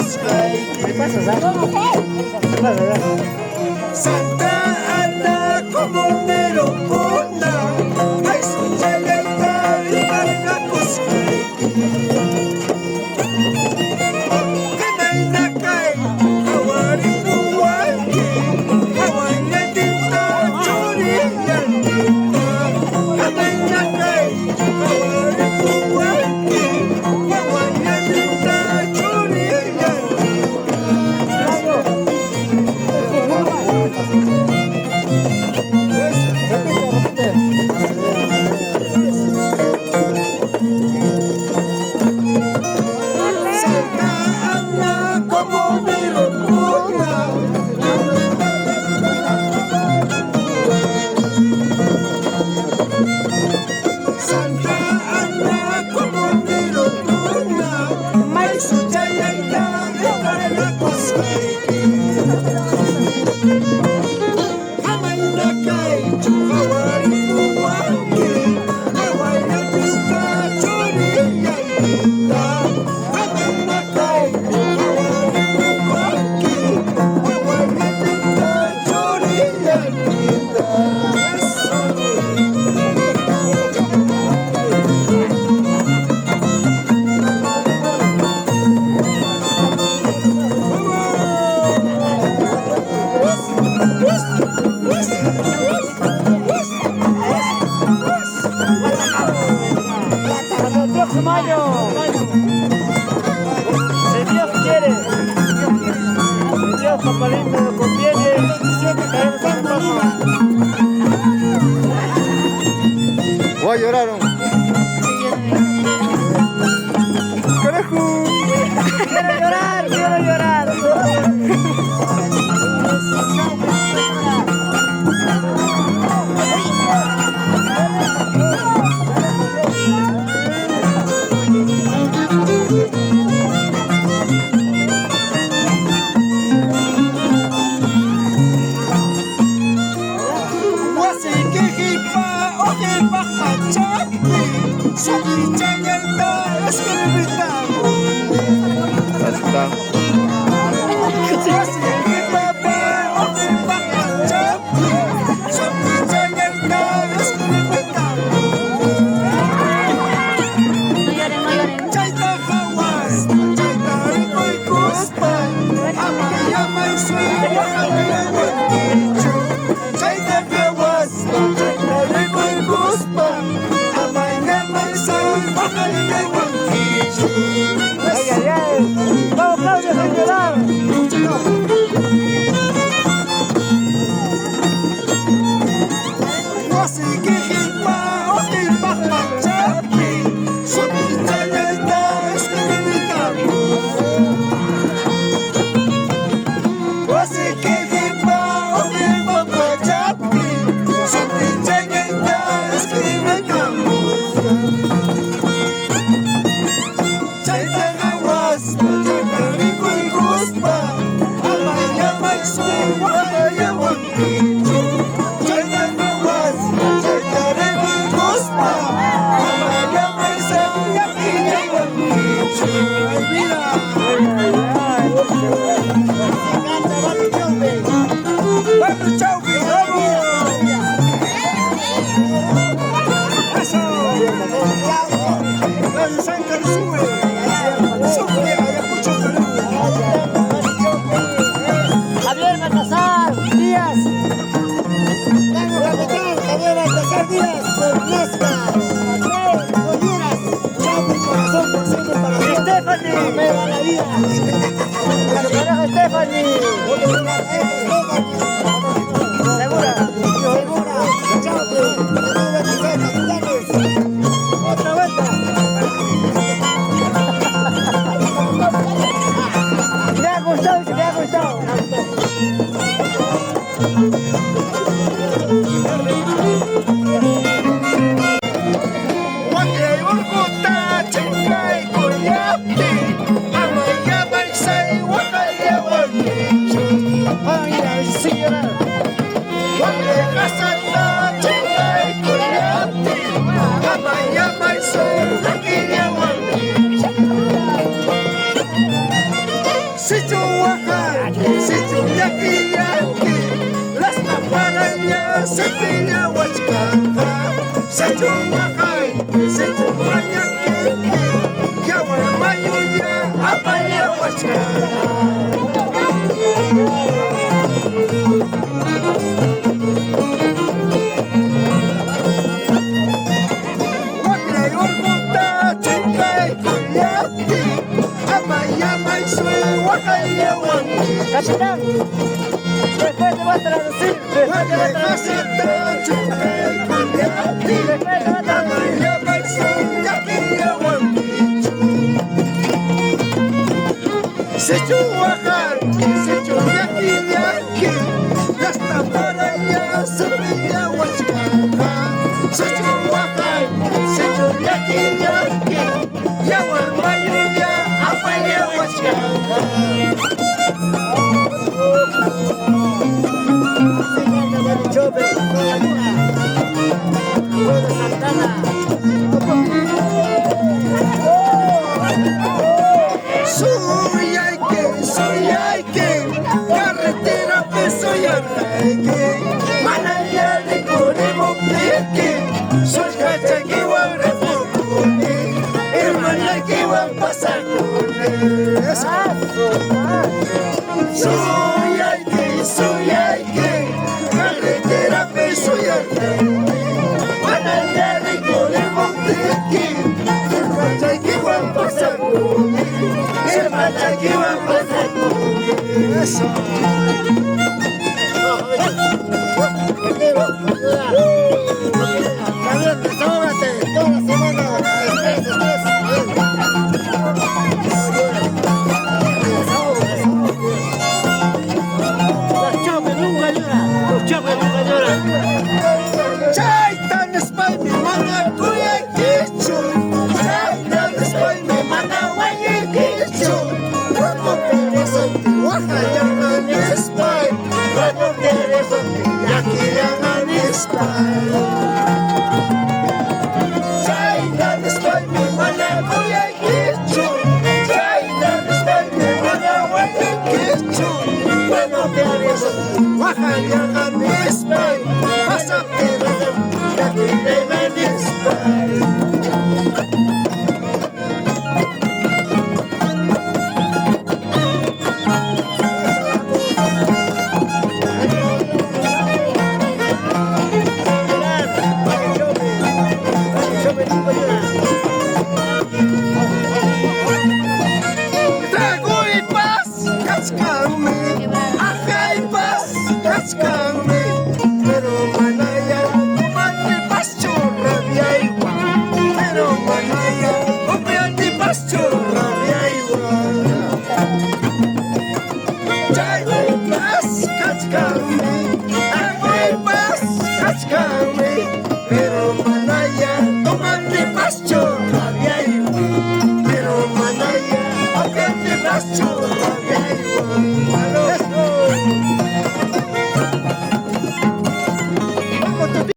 rikarkakusqayki. Santa Ana comunerokuna, maysuchallayta rikarkakusqayki. Kamayna kay qawaripuwanki, qawallantinta churillantinta. Kamayna kay qawaripuwanki, qawallantinta churillantinta. Repite, repite. Santa Ana comunerokuna. Santa Ana comunerokuna, maysuchallayta rikarkakusqayki. Amayna kaychu qawaripuwanki, qawallantinta churillantinta. Amayna kaychu qawaripuwanki, qawallantinta churillantinta. Eso. Hasta el próximo año. Si Dios quiere. Si Dios, papalito, lo conviene. Estaremos en el próximo. Voy a llorar. Carajo. Quiero llorar, quiero llorar. Wasiki qipa uqipa pachapi sutichallayta escribitamuni. Está. Wasiki papa uqipa pachapi sutichallayta escribitamuni. No lloren, no lloren. Chayta qawaspa, chayta rikuykuspa, amay waqallawankichu. Chayta qawaspa, chayta rikuykuspa, amay waqallawankichu. Ay, ay, ay. Vamos, Claudio, sin llorar. Wasiki qipa uqipa pachapi sutichallayta escribitamuni. Wasiki qipa uqipa pachapi sutichallayta escribitamuni. Chayta qawaspa, chayta rikuykuspa, amay waqallawankichu. Chayta qawaspa, chayta rikuykuspa, amay llakillawankichu. Ay, mira. Barrio Chaupi, vamos. Eso. Gracias, San Carlos, sube. Sube, Ayacucho, Perú. Javier Baltasar Díaz. Carlos Capitán, Javier Baltasar Díaz, por Nazca. Honduras, Chaupi, corazón, por siempre para siempre. Stephanie. Me da la vida. Tu pareja Stephanie. Segura. Segura, Chaupi, 2026, capitanes. Otra vuelta. Me ha gustado, me ha gustado. Wakay urquta chinkaykullaptin, amay waqallawankichu. Ay, ay, sí. Capitán, después te va a traducir, después te va a traducir. Después te va a traducir. Así canta Benny Chopper, toda luna. Pueblo Santana. Suyayki, carretera suyayki, manaya rikurimuptiki, sullkachakiwan ripukuni, hermanaykiwan pasakuni. Suyayki, suyayki, carretera suyayki, manaya rikurimuptiki, sullkachakiwan pasakuni, hermanaykiwan pasakuni. Eso. Javier, desahógate. Toda la semana. Estrés, estrés. Desahogo, desahogo. Los chopes nunca lloran. Los chopes nunca lloran. Chayta nispaymi mana kuyaykichu, chayta nispaymi mana wayaykichu. Waqayana nispay, llakiyana nispay. Chayta nispaymi mana kuyaykichu, chayta nispaymi mana wayaykichu. Waqayana nispay, pasaptin llakiyana nispay. Benny Chopper. Benny Chopper nunca llora. Traguypas kachkanmi, aqaypas kachkanmi, pero manaya umanipaschu rabiaywan, pero manaya upianipaschu rabiaywan. Traguypas kachkanmi, aqaypas kachkanmi, pero manaya umanipaschu